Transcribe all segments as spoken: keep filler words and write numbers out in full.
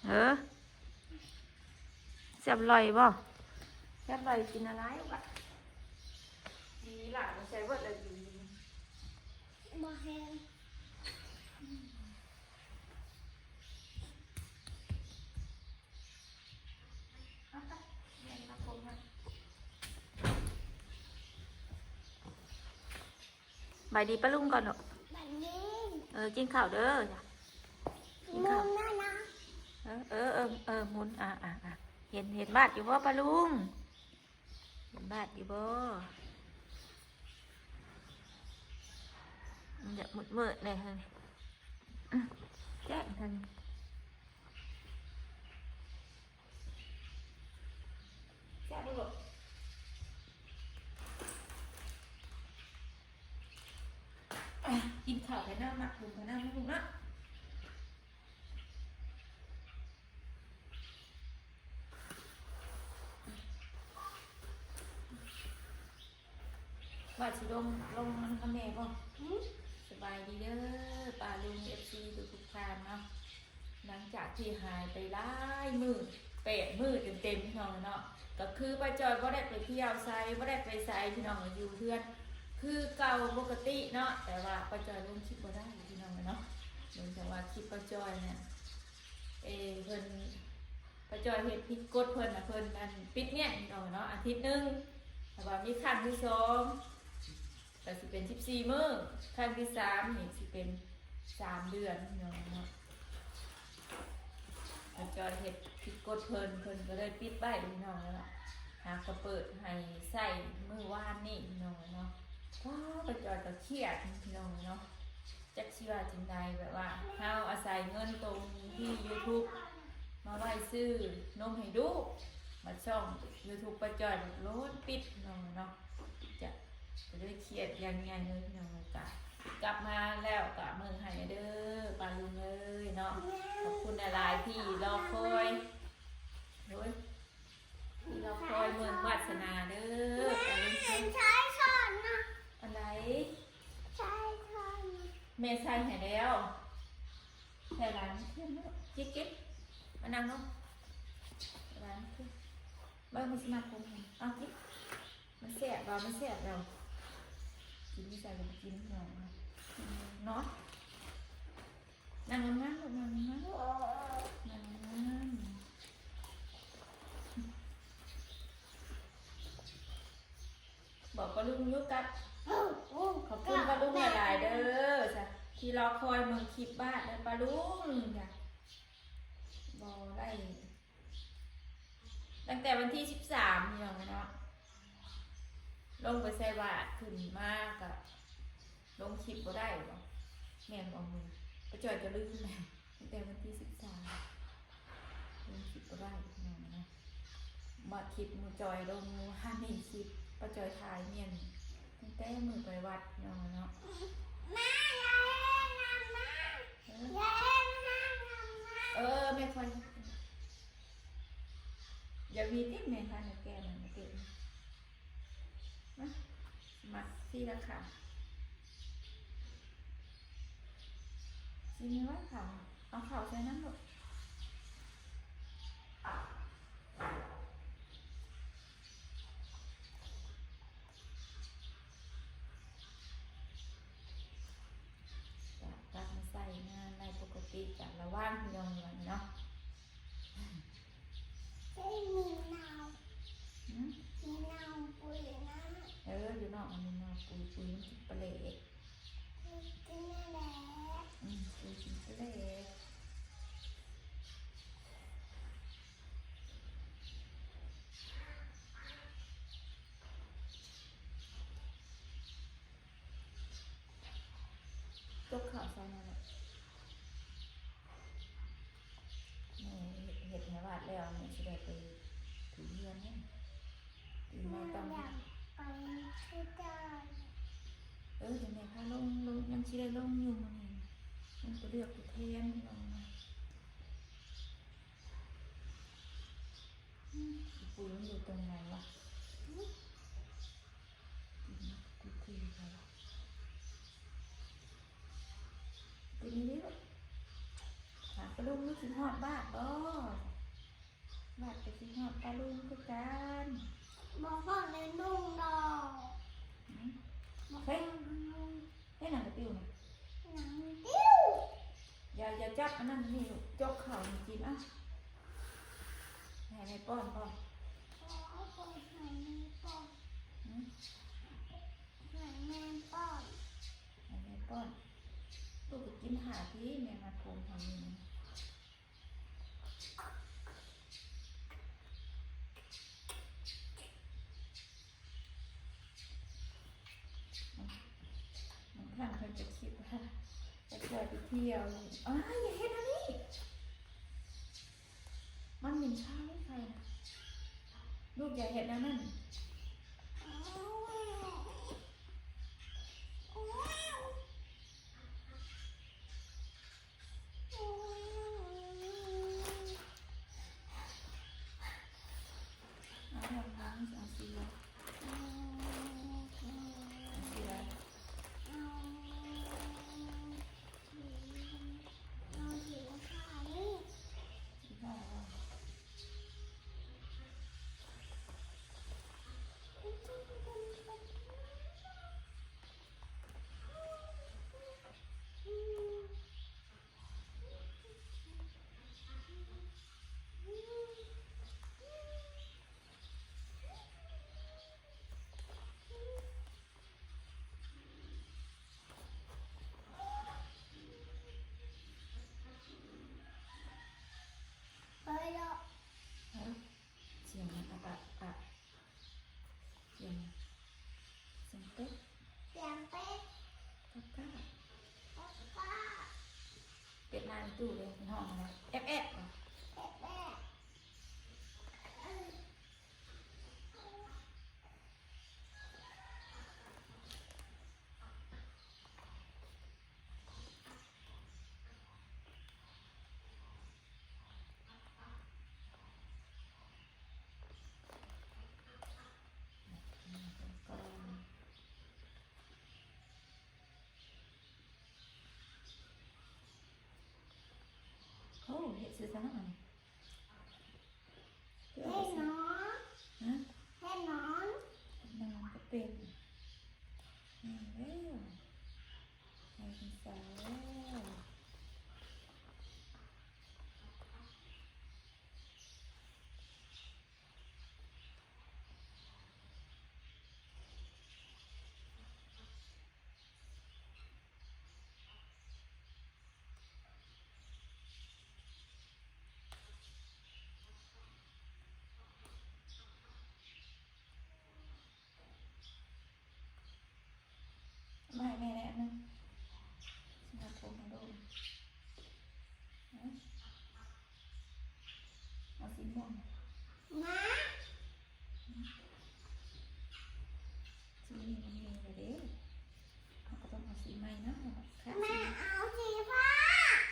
เออ แซ่บอร่อยบ่ แซ่บอร่อยกินอะไรวะ ดีหลายมันใช้เบิดเลยดี บ่แห้ง เอาไป เรียนมาครบแล้ว บายดีป้าลุงก่อนเนาะ บัดนี้ เออ กินข้าวเด้อจ้ะ กินข้าว มึงนั่นนะ เออ เออ เออ เออ หมุน อ่ะ อ่ะ อ่ะ เห็น เห็นบาดอยู่บ่ป้าลุง เห็นบาดอยู่บ่ มันจะมืดๆแน่ฮะ อืม แจ้งทาง แซ่บบ่ลูก อ่ะ กินข้าวไปน้ำ หมักบุญไปน้ำให้ลูกเนาะ ว่าสิลง ลงนำกับแม่บ่ หือ สบายดีเด้อ ป้าลุง เอฟซี ทุกๆท่านเนาะ หลังจากที่หายไปหลายมื้อ แปดมื้อเต็มๆ พี่น้องเนาะ ก็คือป้าจอยบ่ได้ไปเที่ยวไส บ่ได้ไปไส พี่น้อง อยู่เฮือน คือเก่าปกติเนาะ แต่ว่าป้าจอยลงคลิปบ่ได้ พี่น้องเนาะ เนื่องจากว่าคลิปป้าจอยเนี่ย เอ เพิ่น ป้าจอยเฮ็ดผิดกฎเพิ่นน่ะ เพิ่นอันปิดเนี่ย พี่น้องเนาะ อาทิตย์หนึ่ง แต่ว่ามีครั้งที่สอง ก็สิเป็นสิบสี่มื้อ ครั้งที่สามนี่สิเป็นสามเดือนพี่น้องเนาะ ป้าจอยเฮ็ดผิดกฎเพิ่น เพิ่นก็เลยปิดไว้พี่น้องเนาะ หากก็เปิดให้ใช้มื้อวานนี่พี่น้องเนาะ ว้า ป้าจอยก็เครียดพี่น้องเนาะ จักสิว่าจั่งใด แบบว่าเฮาอาศัยเงินตรงที่ยูทูบมาไว้ซื้อนมให้ลูก บัดช่องยูทูบป้าจอยโลดปิดพี่น้องเนาะ จะ ก็เลยเครียดอย่างใหญ่เลยพี่น้อง ก็กลับมาแล้วก็เมืองไทยเด้อ ป้าลุงเอ้ยเนาะ ขอบคุณหลายๆที่รอคอย โอ้ย ที่รอคอยเมืองวาสนาเด้อ ป้าลุงเอ้ย ใช้ช้อนนะ อันไหน ใช้ช้อนนะ แม่ใส่ให้แล้ว ใส่หลานขึ้นลูก จิ๊กจิ๊ก มานั่งเนาะ หลานขึ้น เบิ่งมันสิมาคงให้ เอาจิ๊ก มันแซ่บบ่ มันแซ่บแล้ว กินไม่ใส่ก็บ่กินพี่น้องเนาะ เนาะ นั่งงามๆลูก นั่งงามๆ นั่งงามๆ บอกป้าลุงอยู่กับ ขอบคุณป้าลุงหลายๆเด้อจ้ะ ที่รอคอยเมืองคลิปบ้านเด้อป้าลุงจ้ะ บ่ได้ ตั้งแต่วันที่สิบสามพี่น้องเนาะ ลงไปใส่บาตรขึ้นมาก็ลงคลิปบ่ได้บ่ แม่นบ่ มื้อป้าจอยก็ลืมแล้ว ตั้งแต่วันที่สิบสาม ลงคลิปบ่ได้พี่น้องเนาะ มาคลิปหมู่จอยลงหมู่วานนี่ คลิปป้าจอยถ่ายเมียน ตั้งแต่มื้อไปวัดพี่น้องเนาะ แม่อย่าเล่นนะแม่ เออ อย่าเล่นนะแม่ เออ แม่คอย อย่ามีติดแม่ค่ะ แม่แก้วมันติด มา มา สีละค่ะ สีนี้ไว้ค่ะ เอาข้าวใส่น้ำลูก กลับมาใส่งานในปกติจ้ะ ระหว่างพี่น้องเนาะ เอ้ย มีนาว หืม มีนาวปุ๋ยนะ เออ อยู่นอกมันมีนาวปุ๋ย ปุ๋ยมันกินปลาแหลก กินนั่นแหละ อืม ปุ๋ยกินปลาแหลก จกข้าวใส่นั่นแหละ แม่เฮ็ด เฮ็ดให้วาดแล้ว แม่สิได้ไปถูเฮือนเนี่ย ตื่นมาต้อง อยากไปที่บ้าน เออ เดี๋ยวแม่พาลง ลง ยังสิได้ลงอยู่มื้อนี้ มันก็เลือกผู้แทนพี่น้องนะ อืม ปุ๋ยมันอยู่ตรงไหนวะ อืม กูคุยไปวะ ตัวนี้ดิลูก ถามป้าลุง รู้สึกฮอดบ้านบ่ สิฮอดปาลุงคือกัน บ่ฮอดเลยลุงดอก หืม บ่ฮอดเลยลุง เฮ็ดหยังกะปิ้วน่ะ หยังปิ้ว อย่า อย่าจับอันนั้นนี่ลูก จกข้าวนี่กิน อ่ะ ให้แม่ป้อนก่อน ขอเอาข้าวให้แม่ป้อน หืม ให้แม่ป้อน ให้แม่ป้อน ลูกก็กินถ่าติ แม่มัดผมให้นี่ บางท่านเพิ่นจะคิดว่า จะเกิดไปเที่ยว อ้าย อย่าเฮ็ดอันนี้ มันเหม็นคาวใครนะ ลูกอย่าเฮ็ดแนวนั้น เอาทางทางเอาสีอะไร เอาสีอะไร เอาสีฟ้านี่ สีฟ้าอะไร ไปละ ฮะ เสียงอะอะอะอะ เสียง เสียงเป็ด เสียงเป็ด ก๊ากก๊าก ก๊ากก๊าก เป็ดหน้าอีตู้เลย มันฮ้องอะไร แอบแอบเหรอ แอบแอบ โอ้ เฮ็ดซื่อซะเนาะ เฮ็ดนอน ฮะ เฮ็ดนอน นอนก็เป็น นอนแล้ว นอนเป็นสาวแล้ว มาให้แม่แน่อันหนึ่ง สำหรับผมของลูก เอาสีม่วง มา สีนี้มันมีอยู่เด้ เราก็ต้องเอาสีใหม่นะ ค่ะ แม่ สี เอาสีฟ้า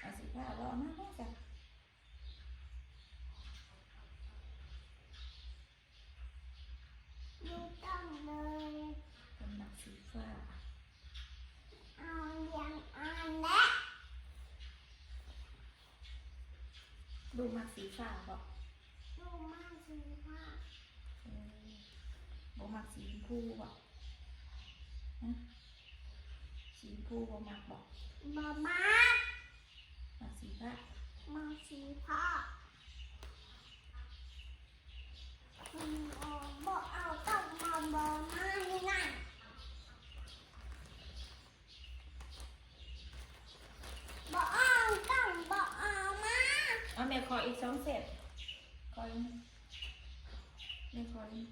เอาสีฟ้า รอมา แม่จ้ะ ดูต้องเลย เป็นหมากสีฟ้า เอาเรียงอันและ ลูกมักสีฟ้าบ่ ลูกมักสีฟ้า เออ บ่มักสีชมพูบ่ ฮะ สีชมพูบ่มักบ่ บ่มัก มักสีฟ้า มักสีฟ้า อืม บ่เอา ต้องมา บ่มานี่นะ บ่เอา ต้อง บ่เอามา เอาแม่ขออีกสองเส้น ขออีก แม่ขออีก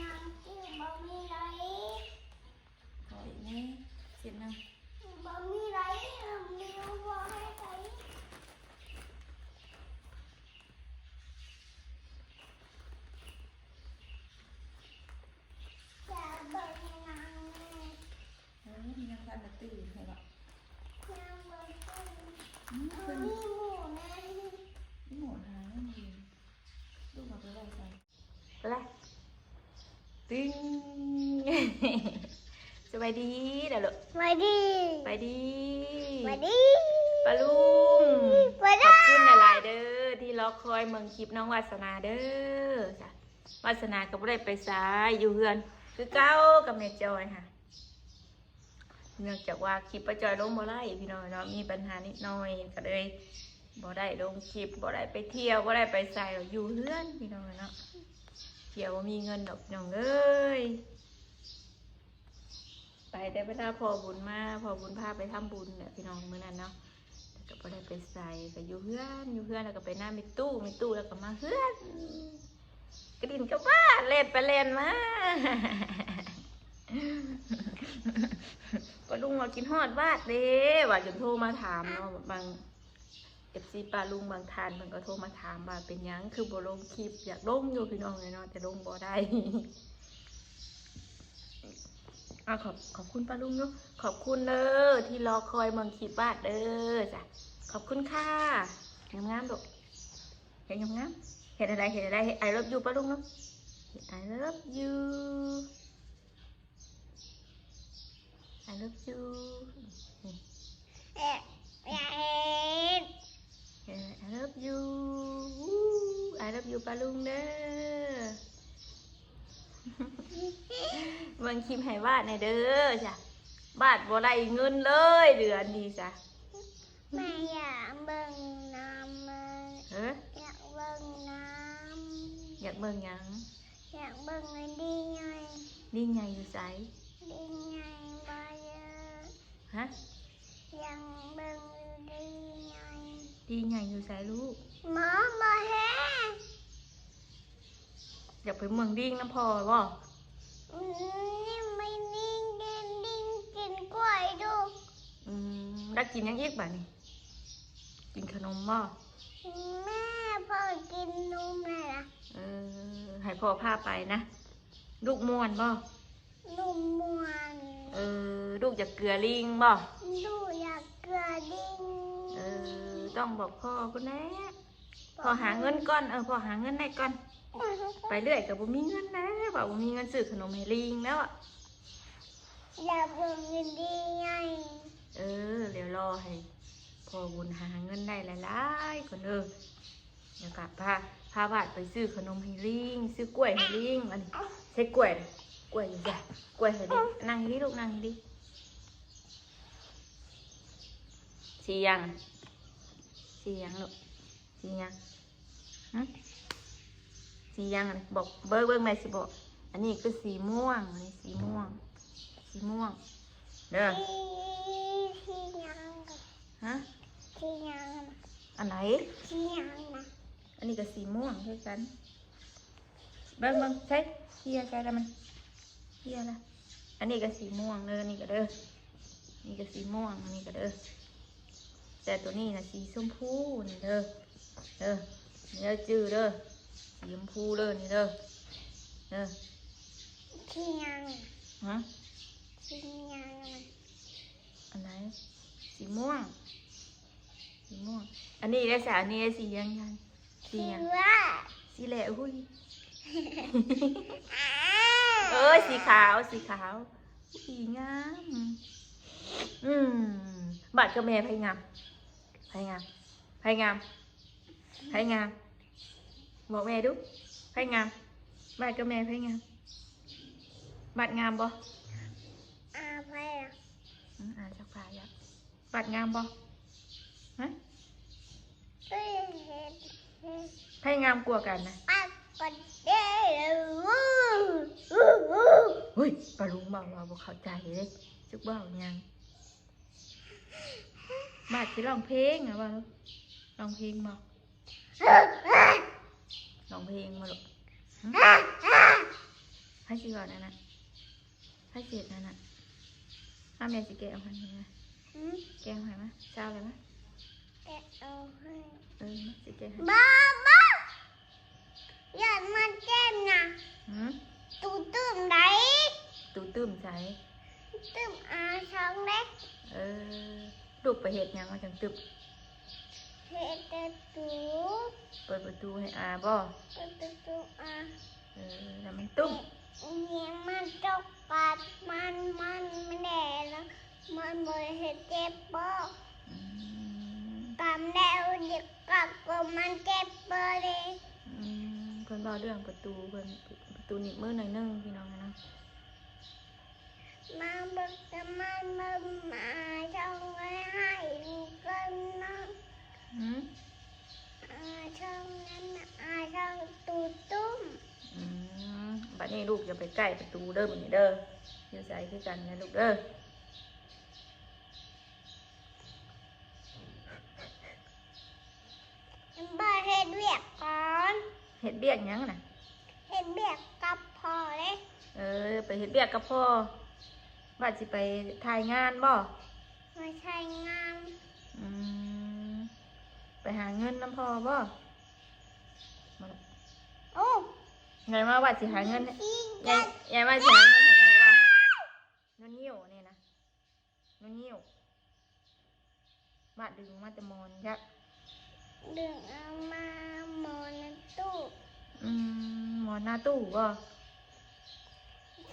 น้ำจิ้มบ่มีเลย ขออีกแน่ เส้นหนึ่ง บ่มีไร เร็วบ่ให้ไป จะเบิ่งนางแม่ เออ มีนางพันมาตื่นให้บ่ นางเบิ่งตื่น อืม เอา เพิ่น มีหมูแน่ มีหมูนะ นั่นเอง ลูกเอาไปไว้ใส่ ไปเลย ตึ้ง สบายดีเด้อลูก สบายดี สบายดี สบายดี ป้าลุง บ่ได้ ขอบคุณหลายๆเด้อ ที่รอคอยเบิ่งคลิปน้องวาสนาเด้อจ้ะ วาสนาก็บ่ได้ไปไส อยู่เฮือน คือเก่ากับแม่จอยค่ะ เนื่องจากว่าคลิปป้าจอยลงบ่ได้พี่น้องเนาะ มีปัญหานิดหน่อย ก็เลยบ่ได้ลงคลิป บ่ได้ไปเที่ยว บ่ได้ไปไส อยู่เฮือนพี่น้องเนาะ เที่ยวบ่มีเงินดอกพี่น้องเอ้ย ไปแต่เวลาพ่อบุญมา พ่อบุญพาไปทำบุญเนี่ยพี่น้องมื้อนั้นเนาะ แล้วก็บ่ได้ไปไส ก็อยู่เฮือน อยู่เฮือน แล้วก็ไปหน้าแม่ตู้ แม่ตู้ แล้วก็มาเฮือน กระดิ่งก็ว่าแล่นไปแล่นมา ป้าลุงว่าคิดฮอดวาดเด้ ว่าจนโทรมาถามเนาะ บาง เอฟซี ป้าลุงบางท่านเพิ่นก็โทรมาถามว่าเป็นหยังคือบ่ลงคลิป อยากลงอยู่พี่น้องเอ้ยเนาะ แต่ลงบ่ได้ อ่ะ ขอบ ขอบคุณป้าลุงเนาะ ขอบคุณเด้อ ที่รอคอยเบิ่งคลิปวาดเด้อจ้ะ ขอบคุณค่ะ งามๆลูก เฮ็ดงามๆ เฮ็ดอะไร เฮ็ดอะไร เฮ็ด I love you ป้าลุงเนาะ เฮ็ด I love you I love you นี่ เอ๊ะ อยากเห็น เออ I love you I love you ป้าลุงเด้อ เบิ่งคลิปให้วาดแหน่เด้อจ้ะ วาดบ่ได้เงินเลยเดือนนี้จ้ะ แม่อยากเบิ่งน้ำเลย เออ อยากเบิ่งน้ำ อยากเบิ่งหยัง อยากเบิ่งลิงใหญ่ ลิงใหญ่อยู่ไส ลิงใหญ่บ่เยอะ ฮะ อยากเบิ่งลิงใหญ่ ลิงใหญ่อยู่ไสลูก หมอบ่เห็น อยากไปเบิ่งลิงนำพ่อบ่ อืม นี่ไม่ลิงกิน ลิงกินกล้วยดู อืม แล้วกินหยังอีกบัดนี้ กินขนมบ่ แม่ พ่อกินนมอะไรล่ะ เออ ให้พ่อพาไปนะ ลูกม่วนบ่ ลูกม่วน เออ ลูกอยากเกลือลิงบ่ ลูกอยากเกลือลิง เออ ต้องบอกพ่อพุ้นแหละ พ่อหาเงินก่อน เออ พ่อหาเงินได้ก่อน ไปเรื่อยก็บ่มีเงินแล้ว ว่าบ่มีเงินซื้อขนมให้ลิงแล้วอะ อยากเบิ่งลิงใหญ่ เออ เดี๋ยวรอให้พ่อบุญหาเงินได้หลายๆก่อนเด้อ แล้วก็พา พาวาดไปซื้อขนมให้ลิง ซื้อกล้วยให้ลิง อันนี้ ใส่กล้วย กล้วยอยู่จ้ะ กล้วยให้ลิง นั่งให้ดีลูก นั่งให้ดี สีหยัง สีหยังลูก สีหยัง หึ สีหยังอันนี้ บอก เบิ่ง เบิ่งแม่สิบอก อันนี้คือสีม่วง อันนี้สีม่วง สีม่วง เด้อ สี สีหยัง ฮะ สีหยัง อันไหน สีหยังนะ อันนี้ก็สีม่วงคือกัน เบิ่ง เบิ่ง ใส่ เขี่ยใส่แล้วมัน เขี่ยละ อันนี้ก็สีม่วงเด้อ นี่ก็เด้อ นี่ก็สีม่วง อันนี้ก็เด้อ แต่ตัวนี้นะสีชมพูนี่เด้อ เด้อ นี่เด้อ จื้อเด้อ สีชมพูเด้อ นี่เด้อ เด้อ สีหยัง ฮะ สีหยัง อันไหน สีม่วง สีม่วง อันนี้ได้สา อันนี้ได้สียังยัง สี สี หยัง ว่า สีแหละ อุ้ย เอ้ย สีขาว สีขาว สีงาม อืม บาดกับแม่ไผงาม ไผงาม ไผงาม ไผงาม บอกแม่ดู ไผงาม บาดกับแม่ไผงาม บาดงามบ่ อาไผอะ อืม อาจักพาอยาก บาดงามบ่ ฮะ เอ้ย เห็น เห็น ไผงามกว่ากันนะ ปากกดเด้อ เฮ้ย ป้าลุงบอกว่าบ่เข้าใจเลย จักเว้าหยัง บาดสิร้องเพลงอะบ่ลูก ร้องเพลงบ่ ร้องเพลงบ่ลูก หึ ไผสิเว้านั่นน่ะ ไผสิเฮ็ดนั่นน่ะ เอาแม่สิแกะเอาให้นะ หืม แกะเอาให้มา เจ้าเลยมา แกะเอาให้ เออ มาสิแกะให้ บ่ บ่ อย่ามาเจ็บนะ หืม ตูตื้มไหน ตูตื้มใส ตื้มอาสองเล็ก เออ ลูกไปเฮ็ดหยังมาจังตึบ เฮ็ดประตู เปิดประตูให้อาบ่ เปิดประตูอา เออ แล้วมันตุ้ม เนี่ยมันตกกัดมัน มันไม่แน่แล้ว มันบ่เฮ็ดเจ็บบ่ อืม มันเจ็บเบอร์เลย อืม เพิ่นเว้าเรื่องประตู เพิ่น ประตูหนีบมือหน่อยหนึ่งพี่น้องนะ มาเบิ่งกัน มาเบิ่ง มาช่องไว้ให้ดูกันนะ หืม อ่า ช่องนั้นน่ะ อ่า ช่องตูตุ้ม อืม บัดนี้ลูกอย่าไปใกล้ประตูเด้อ บัดนี้เด้อ อยู่ไสคือกันนะลูกเด้อ บ่เฮ็ดเวียกก่อน เฮ็ดเวียกหยังน่ะ เฮ็ดเวียกกับพ่อเด้ เออ ไปเฮ็ดเวียกกับพ่อ ว่าสิไปถ่ายงานบ่ มาถ่ายงาน อืม ไปหาเงินนำพ่อบ่ โอ้ ไงมาว่าสิหาเงิน ยาย ยายว่าสิหาเงินให้แม่บ่ นวลงิ้วนี่นะ นวลงิ้ว มาดึงมาแต่หมอนจ้ะ ดึงเอามาหมอนในตู้ อืม หมอนหน้าตู้บ่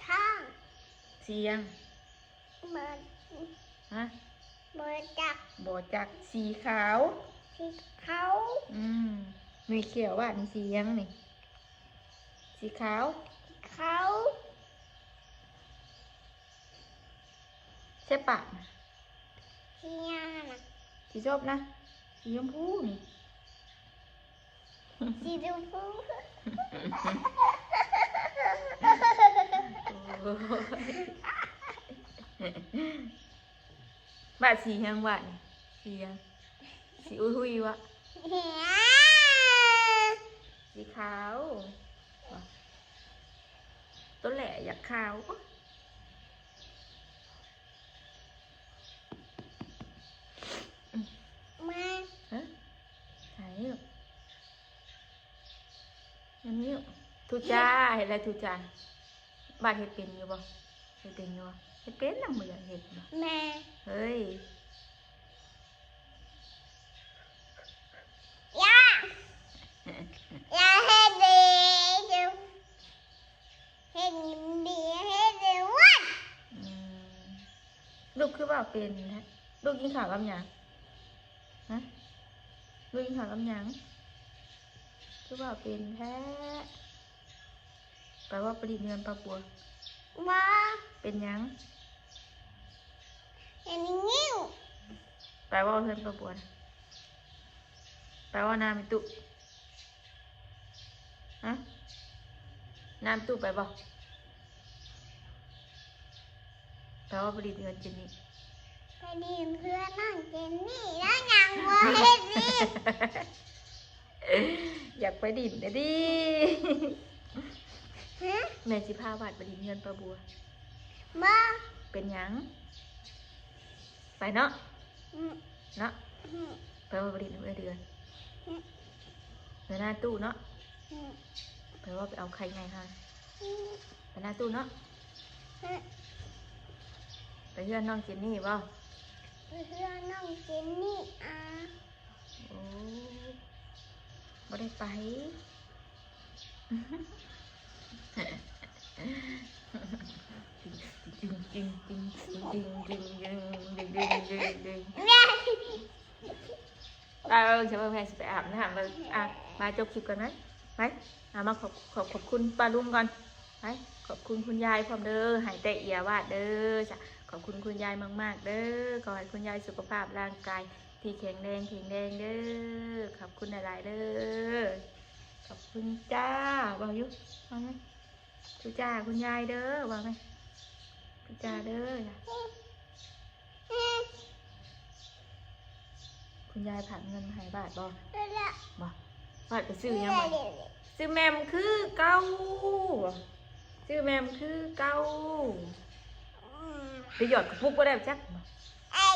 ข้าง สีหยัง บ่ ฮะ บ่จัก บ่จัก สีขาว สีขาว อืม มีเขียวว่านี่สีหยังนี่ สีขาว ขาว ใช่ปะ สีหยังน่ะ สีส้มนะ สีชมพูนี่ สีชมพู โอ้ย ว่าสีหยังวะนี่ สีหยัง สีอุ้ยหุยวะ สีขาว ตัวแหละอยากขาว มา ฮะ ไหนลูก อันนี้ ทูจา เห็นอะไรทูจา บาดเฮ็ดเป็นอยู่บ่ เฮ็ดเป็นอยู่บ่ เฮ็ดเป็นนำบ่อยากเฮ็ดบ่ แม่ เฮ้ย อย่า อย่าเฮ็ดเลย เฮ็ดดี เฮ็ดดีวัน อืม ลูกคือว่าเป็นแท้ ลูกกินข้าวกับหยัง ฮะ ลูกกินข้าวกับหยัง คือว่าเป็นแท้ ไปว่าไปดินเฮือนป้าบัว ว่า เป็นหยัง เห็นงิ้ว ไปว่าเฮือนป้าบัวนะ ไปว่าน้ำอีตุ ฮะ น้ำตู้ไปบ่ ไปว่าไปดินเฮือนเจนนี่ ไปดินเฮือนน้องเจนนี่ แล้วยังบ่เฮ็ดนี่ อยากไปดินนะดิ ฮะ แม่สิพาบาดไปดินเฮือนป้าบัว บ่ เป็นหยัง ไปเนาะ อืม เนาะ อืม ไปว่าไปดินเฮือนเดือน อืม ไปหน้าตู้เนาะ อืม ไปว่าไปเอาไข่ไงคะ อืม ไปหน้าตู้เนาะ อืม ไปเฮือนน้องเจนนี่บ่ ไปเฮือนน้องเจนนี่ อ่ะ โอ้ บ่ได้ไป เออ เดี๋ยวแม่สิไปอาบน้ำเลย อ่ะ มาจบคลิปก่อนไหม ไป อ่ะ มาขอบ ขอบ ขอบคุณป้าลุงก่อน ไป ขอบคุณคุณยายพร้อมเด้อ ให้แต่เอียบาดเด้อจ้ะ ขอบคุณคุณยายมากๆเด้อ ขอให้คุณยายสุขภาพร่างกายที่แข็งแรง แข็งแรงเด้อ ขอบคุณหลายๆเด้อ ขอบคุณจ้า ว่าอยู่ ว่าไหม ทูจาคุณยายเด้อ ว่าไหม ทูจาเด้อจ้ะ คุณยายฝากเงินมาให้บาทบ่ บ่ บาทไปซื้อหยังบ่ ซื้อแม่มคือเก่า ซื้อแม่มคือเก่า ไปหยอดกระปุกบ่ได้จักบ่ ไอ้